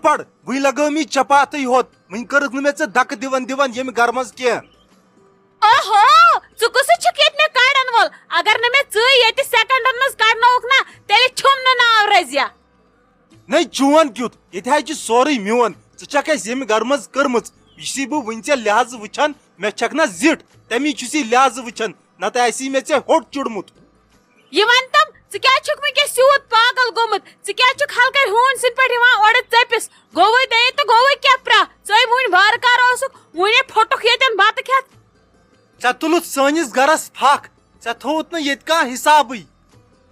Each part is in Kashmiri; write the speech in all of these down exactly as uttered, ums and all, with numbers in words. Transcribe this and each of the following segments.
پڑ، وٕنۍ لگٲومی چپاتھٕے ہوت، وٕنۍ کٔرٕکھ نہٕ مےٚ ژےٚ دکہٕ دِوان دِوان ییٚمہِ گرٕ منٛز کینٛہہ۔ اوہو، ژٕ کُس چھُکھ ییٚتہِ مےٚ کڑن وول؟ اگر نہٕ مےٚ ژٕے ییٚتہِ سیکنڈن منٛز کڑنووُکھ نا، تیٚلہِ چھُم نہٕ ناو رضیہ۔ نَے چون کیُتھ، ییٚتہِ حظ چھُ سورُے میون۔ ژٕ چھکھ اَسہِ ییٚمہِ گرٕ منٛز کٔرمٕژ، یہِ چھُسے بہٕ وٕنہِ ژےٚ لحاظہٕ وٕچھان، مےٚ چھکھ نا زِٹھ، تَمی چھُسے لحاظہٕ وٕچھان، نتہٕ آسی مےٚ ژےٚ ہوٚٹ چُڑمُت۔ یہِ وَن تم، ژٕ کیٛازِ چھُکھ وٕنکیٚس یوٗت پاگل گوٚمُت؟ ژٕ کیٛازِ چھُکھ ہلکٲرۍ ہوٗنۍ سٕنٛدۍ پٲٹھۍ یِوان اورٕ ژٔپِس؟ گوٚوُے دٔے تہٕ گوٚوُے کیٛاہ پرٛاہ؟ ژٕے وٕنۍ وارٕ کارٕ اوسُکھ، وٕنہِ پھوٚٹُکھ ییٚتٮ۪ن بَتہٕ کھٮ۪تھ۔ ژےٚ تُلُتھ سٲنِس گرس پھکھ، ژےٚ تھووُتھ نہٕ ییٚتہِ کانٛہہ حسابٕے۔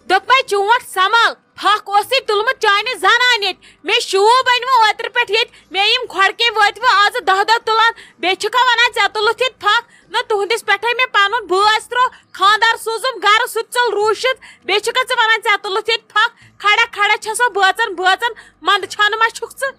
دوٚپمَے چونٛٹھ سنبھال، پھکھ اوسُے تُلمُت چانہِ زنانہِ ییٚتہِ۔ مےٚ شوٗب أنۍ وۄنۍ اوترٕ پٮ۪ٹھ ییٚتہِ، مےٚ یِم کھۄڑکے وٲتۍ وۄنۍ آزٕ دَہ دۄہ تُلان۔ بیٚیہِ چھُکھا وَنان ژےٚ تُلُتھ ییٚتہِ پھکھ؟ نہ تُہٕنٛدِس پٮ۪ٹھَے مےٚ پَنُن بٲژ ترٛوو، خانٛدار سوٗزُم گَرٕ، سُہ تہِ ژوٚل روٗشِتھ۔ بیٚیہِ چھُکھا ژٕ وَنان ژےٚ تُلُتھ ییٚتہِ پھکھ؟ کھڑا کھڑا چھےٚ سۄ بٲژَن بٲژَن، مَنٛدٕ چھانہٕ ما چھُکھ ژٕ؟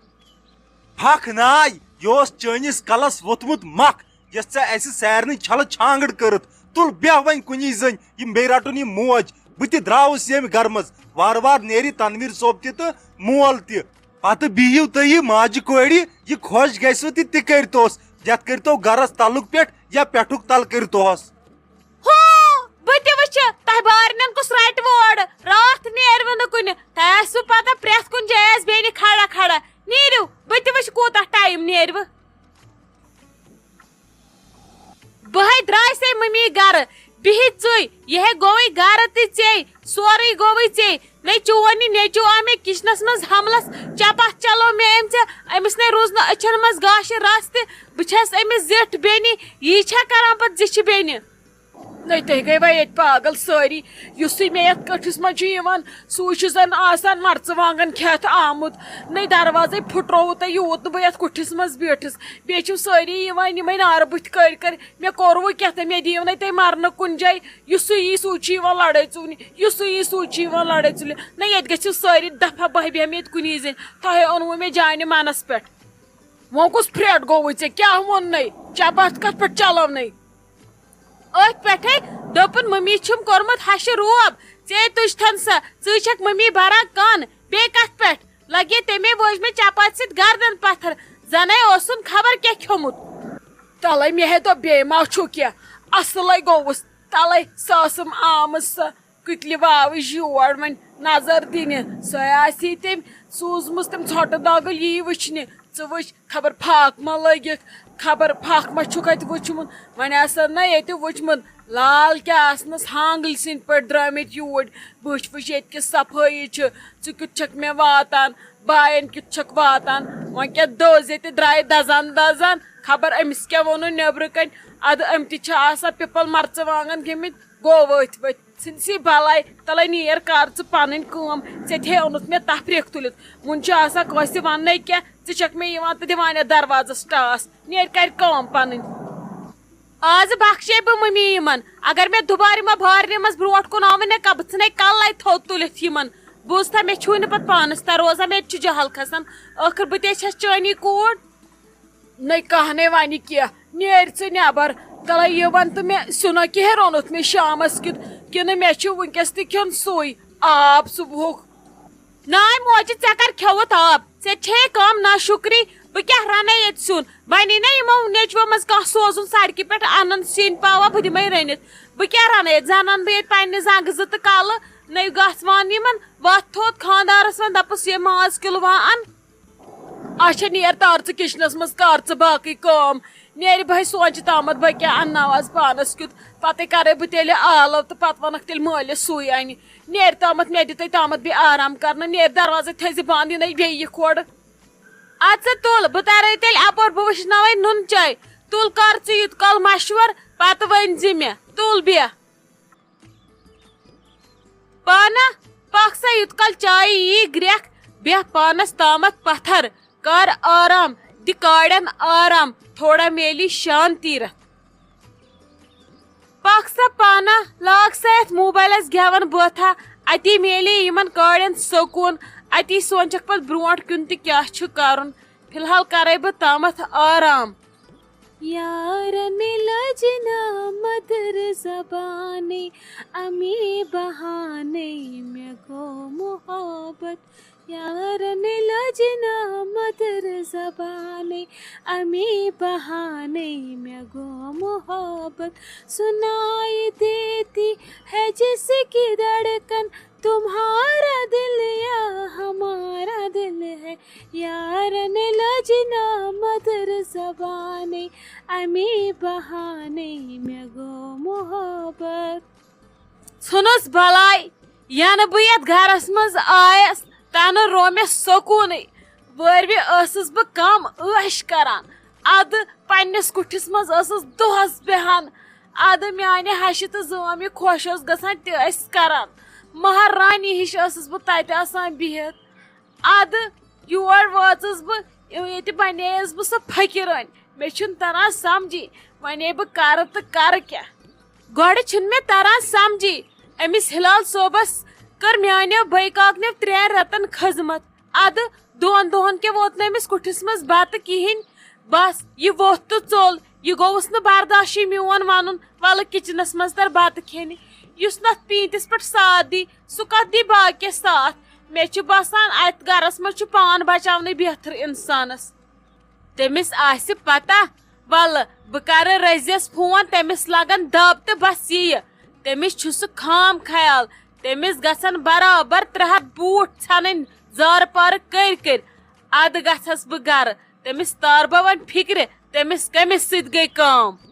پھکھ ناے، یہِ اوس چٲنِس کلس ووٚتھمُت مکھ، یۄس ژےٚ اسہِ سارنٕے چھلہٕ چھانگڑ کٔرٕتھ۔ تُل بیہہ وۄنۍ کُنی زٔنۍ، یِم بیٚیہِ رٹُن یہِ موج۔ بہٕ تہِ درٛاوُس ییٚمہِ گرٕ منٛز۔ وارٕ وارٕ نیرِ تنویر صٲب تہِ تہٕ مول تہِ۔ پتہٕ بِہِو تُہۍ یہِ ماجہِ کورِ، یہِ خۄش گژھِوٕ تہِ تہِ کٔرۍتوس۔ یتھ کٔرۍتو گرس تعلق پٮ۪ٹھ یا پٮ۪ٹھُک تل کٔرۍتوہس۔ ہو، بہٕ تہِ وٕچھِ، تۄہہِ بارنٮ۪ن کُس رٹہِ وۄڑ۔ راتھ نیرِوٕ نہٕ کُنہِ۔ تۄہہِ آسِوٕ پتہ پرٛٮ۪تھ کُنہِ جایہِ آسہِ بیٚنہِ کھڑا کھڑا۔ نیٖرِو، بہٕ تہِ وٕچھِ کوٗتاہ ٹایم نیرِوٕ۔ بہٕ ہے درٛاے سے مٔمی گرٕ۔ بِہِتھ ژٕے، یہِ ہے گوٚوُے گرٕ تہِ ژے، سورُے گوٚوُے ژے۔ نے چون یہِ نیٚچوٗ آو مےٚ کِچنس منٛز حملس، چپاتھ چلو مےٚ أمۍ ژےٚ۔ أمِس نے روٗز نہٕ أچھن منٛز گاشہِ رس تہِ۔ بہٕ چھَس أمِس زِٹھ بیٚنہِ، یی چھا کران پتہٕ زِچھِ بیٚنہِ؟ نٔے تُہۍ گٔے وۄنۍ ییٚتہِ پاگل سٲری۔ یُسٕے مےٚ یَتھ کٔٹھِس منٛز چھُ یِوان، سُے چھُ زَن آسان مَرژٕوانٛگَن کھٮ۪تھ آمُت۔ نٔے دروازَے پھُٹرووُ تۄہہِ یوٗت نہٕ بہٕ یَتھ کُٹھِس منٛز بیٖٹھٕس۔ بیٚیہِ چھِو سٲری یِوان یِمَے نارٕ بٕتھِ کٔرۍ کٔرۍ۔ مےٚ کوٚروٕ کیٛاہ تہٕ مےٚ دِیِو نَے تُہۍ مَرنہٕ کُنہِ جایہِ۔ یُسٕے یی سُے چھُ یِوان لَڑٲے ژُونہِ، یُسٕے یی سُے چھُ یِوان لَڑٲے ژُلہِ۔ نہ، ییٚتہِ گٔژھِو سٲری دَفعہ، بہٕ بیٚہمہٕ ییٚتہِ کُنی زٔنۍ۔ تۄہے اوٚنوُ مےٚ جانہِ مَنَس پٮ۪ٹھ۔ وۄنۍ کُس پھرٛٹھ گوٚوُے ژےٚ؟ کیٛاہ ووٚن نَے؟ چپاتھ کَتھ پٮ۪ٹھ چلٲو نَے؟ أتھۍ پٮ۪ٹھے دوٚپُن، مٔمی چھُم کوٚرمُت ہشہِ روب، ژے تُج تھن سا، ژٕے چھکھ مٔمی بران کن، بیٚیہِ کتھ پٮ۪ٹھ؟ لگے تٔمے وٲج مےٚ چپاتہِ سۭتۍ گردن پتھر، زنے اوسُن خبر کیٛاہ کھیوٚمُت۔ تلے مےٚ ہے دوٚپ، بیٚیہِ ما چھُ کینٛہہ، اصلے گوٚوُس، تلے سۄ ٲسٕم آمٕژ سۄ۔ کِتلہِ واوٕج یور وۄنۍ نظر دِنہِ، سۄے آسی تٔمۍ سوٗزمٕژ تٔمۍ ژھۄٹہٕ دۄگٕلۍ یی وٕچھنہِ۔ ژٕ وٕچھ، خبر پھاکھ ما لٔگِتھ، خبر پھاکھ ما چھُکھ اَتہِ وٕچھمُت۔ وۄنۍ آسن نہ ییٚتہِ وٕچھمُت، لال کیٛاہ آسنَس ہانٛگٕلۍ سٕنٛدۍ پٲٹھۍ درٛامٕتۍ یوٗرۍ۔ وٕچھ، وٕچھ، ییٚتہِ کِژھ صفٲیی چھِ، ژٕ کیُتھ چھَکھ مےٚ واتان، بایَن کیُتھ چھَکھ واتان۔ وۄنۍ کیٛاہ دٔز ییٚتہِ درٛایہِ دَزان دَزان، خبر أمِس کیٛاہ ووٚنُن نیٚبرٕ کَنۍ۔ اَدٕ أمۍ تہِ چھِ آسان پِپَل مَرژٕوانٛگَن گٔمٕتۍ۔ گوٚو ؤتھۍ ؤتھۍ۔ ژھٕنۍ سی بلاے، تلے نیر کر ژٕ پنٕنۍ کٲم، ژےٚ تہِ ہے اوٚنُتھ مےٚ تفریٖق تُلِتھ۔ وُنہِ چھُ آسان کٲنٛسہِ وننے کینٛہہ، ژٕ چھکھ مےٚ یِوان تہٕ دِوان یتھ دروازس ٹاس۔ نیر کر کٲم پنٕنۍ۔ آز بخشے بہٕ مٔمی یِمن، اگر مےٚ دُبارٕ یِمن بارنہِ منٛز برونٛٹھ کُن آمٕتۍ نہ کانٛہہ، بہٕ ژھٕنے کلے تھوٚد تُلِتھ یِمن۔ بوٗزتھا، مےٚ چھُے نہٕ پتہٕ پانس تہ روزان، مےٚ تہِ چھُ جہل کھسان۔ ٲخٕر بہٕ تہِ چھس چٲنی کوٗر۔ نَے کانٛہہ نے وَنہِ کینٛہہ، نیرِ ژٕ نٮ۪بر۔ تَلَے یہِ وَن تہٕ مےٚ، سیُنا کیٛاہ روٚنُتھ مےٚ شامَس کیُتھ، کِنہٕ مےٚ چھُ وٕنۍکٮ۪س تہِ کھیوٚن سُے آب صُبحُک؟ ناے موجہِ، ژےٚ کَر کھیوٚوُتھ آب؟ ژےٚ چھے کٲم ناشُکری، بہٕ کیٛاہ رَنَے ییٚتہِ سیُن؟ وَنی نہ یِمو نیٚچوِ منٛز کانٛہہ سوزُن سڑکہِ پٮ۪ٹھ اَنَن سِنۍ پاوا، بہٕ دِمَے رٔنِتھ۔ بہٕ کیٛاہ رَنَے ییٚتہِ؟ زَنان بہٕ ییٚتہِ پنٛنہِ زنٛگہٕ زٕ تہٕ کَلہٕ، نٔے گژھ وان یِمَن، وَتھ تھوٚد خانٛدارَس وَن دَپُس یہِ ماز کِلوٗ وان اَن۔ اچھا، نیر تار ژٕ کچنس منٛز، کر ژٕ باقٕے کٲم۔ نیرِ بہٕ ہے سونٛچہِ تامتھ بہٕ کیٛاہ انناو از پانس کیُتھ، پتہٕ کرے بہٕ تیٚلہِ آلو تہٕ پتہٕ ونکھ تیٚلہِ مٲلِس سُے انہِ۔ نیرِ تامتھ مےٚ دِتُے تامتھ بیٚیہِ آرام کرنہٕ، نیرِ دروازے تھٲیزِ بنٛد، یہِ نَے بیٚیہِ یہِ کھۄڑ۔ اَدٕ سا تُل، بہٕ ترے تیٚلہِ اپور، بہٕ وٕچھناوے نُن چاے۔ تُل کر ژٕ یُتھ کال مشور، پتہٕ ؤنۍ زِ مےٚ۔ تُل بیٚہہ۔ پانہ، پکھ سا یُت کال چایہِ یی گرٛٮ۪کھ، بیٚہہ پانس تامتھ پتھر، کر آرام، دِ کاڑٮ۪ن آرام، تھوڑا میلی شانتی رتھ۔ پکھ سا پانہ، لاگ سا یتھ موبایلس گٮ۪ون بٲتھا، اتی میلی یِمن کاڑٮ۪ن سکوٗن، اتی سونچکھ پتہٕ برونٹھ کُن تہِ کیٛاہ چھُ کرُن۔ فی الحال کرے بہٕ تامتھ آرام۔ یارن لجنا مدر زبانٕے، امی بہانٕے مےٚ گوٚو محبت۔ یارن لجنا مدر زبانیں، امی بہانیں میں گو محبت سنائی دیتی ہے، جس کی دھڑکن تمہارا دل یا ہمارا دل ہے، یار نے لجنا مدر زبانیں، امی بہانیں میں گو محبت۔ ژھٕنُس بلاے، ینہٕ بہٕ یتھ گرس منٛز آیس، تنہٕ رو مےٚ سکوٗنٕے۔ وٲرۍوِ ٲسٕس بہٕ کم عٲش کران، ادٕ پننِس کُٹھِس منٛز ٲسٕس دۄہس بیہان۔ ادٕ میانہِ ہشہِ تہٕ زٲم یہِ خۄش اوس گژھان، تہِ ٲسۍ کران۔ مہرانی ہِش ٲسٕس بہٕ تتہِ آسان بِہِتھ۔ ادٕ یور وٲژٕس بہٕ، ییٚتہِ بنییس بہٕ سۄ فقیٖرٲنۍ۔ مےٚ چھُنہٕ تران سمجھی، وۄنۍ بہٕ کرٕ تہٕ کرٕ کیٛاہ؟ گۄڈٕ چھُنہٕ مےٚ تران سمجھی، أمِس ہلال صٲبس کٔر میانیو بٲے کاکنیو ترٛٮ۪ن رٮ۪تن خدمت۔ ادٕ دۄن دۄہن کیٛاہ ووت نہٕ أمِس کُٹھِس منٛز بتہٕ کِہینۍ۔ بس، یہِ ووٚتھ تہٕ ژوٚل۔ یہِ گوٚوُس نہٕ برداشٕے میون ونُن، "ولہٕ کچنس منٛز تر بتہٕ کھیٚنہِ۔" یُس نتھ پیٖنتِس پٮ۪ٹھ ساتھ دی، سُہ کتھ دی باقیس ساتھ؟ مےٚ چھُ باسان، اتھ گرس منٛز چھُ پان بچاونٕے بہتر انسانس۔ تٔمِس آسہِ پتہ، ولہٕ بہٕ کرٕ رٔزِیس فون، تٔمِس لگن دب تہٕ بس یِیہِ۔ تٔمِس چھُ سُہ خام خیال، تٔمِس گژھن برابر ترٛےٚ ہتھ بوٗٹھ ژھٮ۪نٕنۍ زارٕ پارٕ کٔرۍ کٔرۍ۔ ادٕ گژھس بہٕ گرٕ، تٔمِس تارٕ بہٕ وۄنۍ فکرِ، تٔمِس کٔمِس سۭتۍ گٔے کٲم۔